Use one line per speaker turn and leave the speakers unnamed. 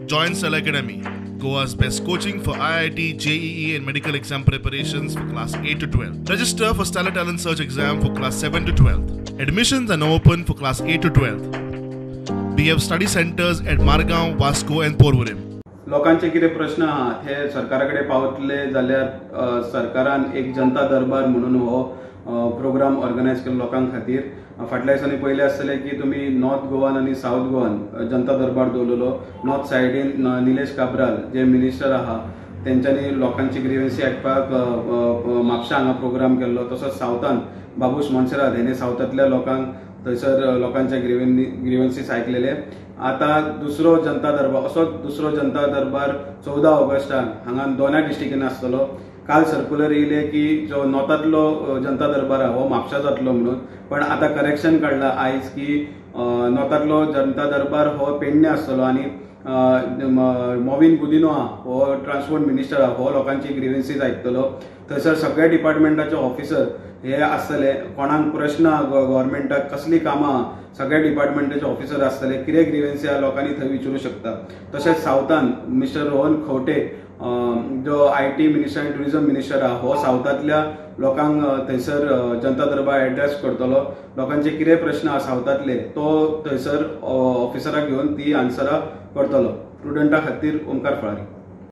Join Stellar Academy, Goa's best coaching for IIT, JEE and medical exam preparations for class 8 to 12. Register for Stellar Talent Search exam for class 7 to 12. Admissions are now open for class 8 to 12. We have study centers at Margao, Vasco and Porvorim.
लोकांचे कितें प्रश्न आहा ते सरकारा कडेन पावतले जाल्यार सरकारान एक जनता दरबार म्हणून हो प्रोग्राम ऑर्गनायज केलो लोकां खातीर. फाटल्या दिसांनी पयलें आसतलें की तुमी नॉर्थ गोवान आनी सावथ गोवान जनता दरबार दवरलेलो. नॉर्थ सायडीन निलेश काब्राल जे मिनिस्टर आहा तेंच्यांनी लोकांची ग्रिवन्सी आयकपाक म्हापशा हांगा प्रोग्राम केल्लो. तसोच सावथान बाबूश मोन्सेरात हेणे सावथांतल्या लोकांक थंयसर लोकांचे ग्रिवन्सीस आयकलेले. आतां दुसरो जनता दरबार असोच दुसरो जनता दरबार 14 ऑगस्टाक हांगा दोनाय डिस्ट्रिक्टीन आसतलो. काल सर्क्युलर येयलें की जो नॉर्थांतलो जनता दरबार आहा हो म्हापशा जातलो म्हणून, पण आतां करेक्शन काडलां आयज की नॉर्थांतलो जनता दरबार हो पेडणे आसतलो आनी मॉविन गुदिन्हो आहा हो ट्रान्सपोर्ट मिनिस्टर आहा हो लोकांची ग्रिवन्सीस आयकतलो. थंयसर सगळ्या डिपार्टमेंटाचे ऑफिसर हे आसतले. कोणाक प्रश्न गव्हर्मेंटाक कसली कामां सगळ्या डिपार्टमेंटाचे ऑफिसर आसतले, कितें ग्रिवन्सी आहा लोकांनी थंय विचारूं शकता. तशेंच सावथान मिस्टर रोहन खंवटे जो IT minister आनी ट्युरिजम मिनिस्टर आहा हो सावथांतल्या लोकांक थंयसर जनता दरबार एड्रेस करतलो. लोकांचे कितें प्रश्न आहा सावथांतले तो थंयसर ऑफिसराक घेवन ती आन्सरां करतलो. प्रुडंटा खातीर ओमकार फळारी.